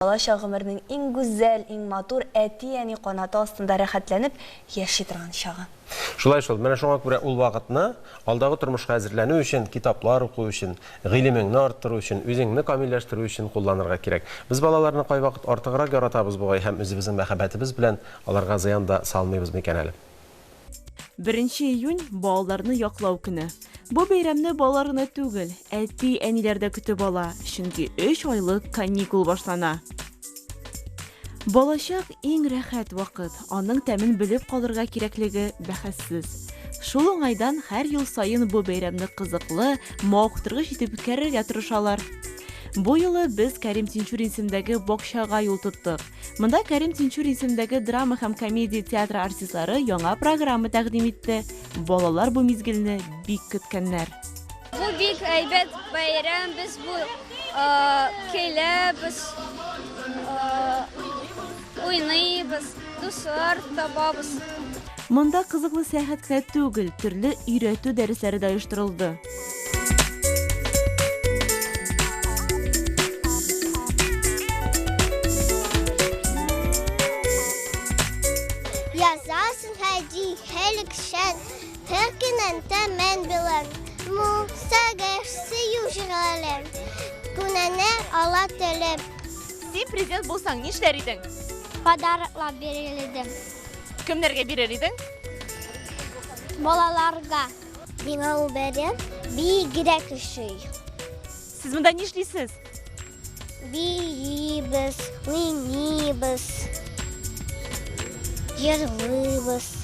Балачак гомернең иң гүзәл, иң матур, әти-әни канаты астында рәхәтләнеп яши торган чагы. Шулай шул, менә шуңа күрә ул вакытны алдагы тормышка әзерләнү өчен, китаплар уку өчен, гыйлемеңне арттыру өчен, үзеңне камилләштерү өчен кулланырга кирәк. Без балаларны кайвакыт артыграк яратабыз бугай һәм үзебезнең мәхәббәтебез белән аларга зыян да салмыйбыз микән әле? Беренче июнь, балаларны яклау көне. Бу бәйрәмне балалар гына түгел, әти-әниләр дә көтеп ала, чөнки өч айлык каникул башлана. Балачак иң рәхәт вакыт, аның тәмен белеп калырга кирәклеге бәхәссез. Шул уңайдан һәр ел саен бу бәйрәмне кызыклы, мавыктыргыч итеп үткәрергә тырышалар. Бу юлы без Кәрим Тинчурин исемендәге бакчага юл тоттык. Монда Кәрим Тинчурин исемендәге драма һәм комедия театры артистлары яңа программа тәкъдим итте. Балалар бу мизгелне бик көткәннәр. Бу бик әйбәт бәйрәм, без бу киләбез, уйныйбыз, дуслар табабыз. Монда кызыклы сәяхәт кенә түгел, төрле өйрәтү дәресләре дә оештырылды. Язасың һәди хәлексән, һәр көнен тәмен белән. Моң, сагыш, сөю җырлары, күнәне ала телем. Син президент булсаң, нишләр идең? Подароклар бирер идем. Кемнәргә бирер идең? Балаларга. Миңа ул бәйрәм бигрәк ошый. Сез монда нишлисез? Биибез, уйныйбыз, җырлыйбыз.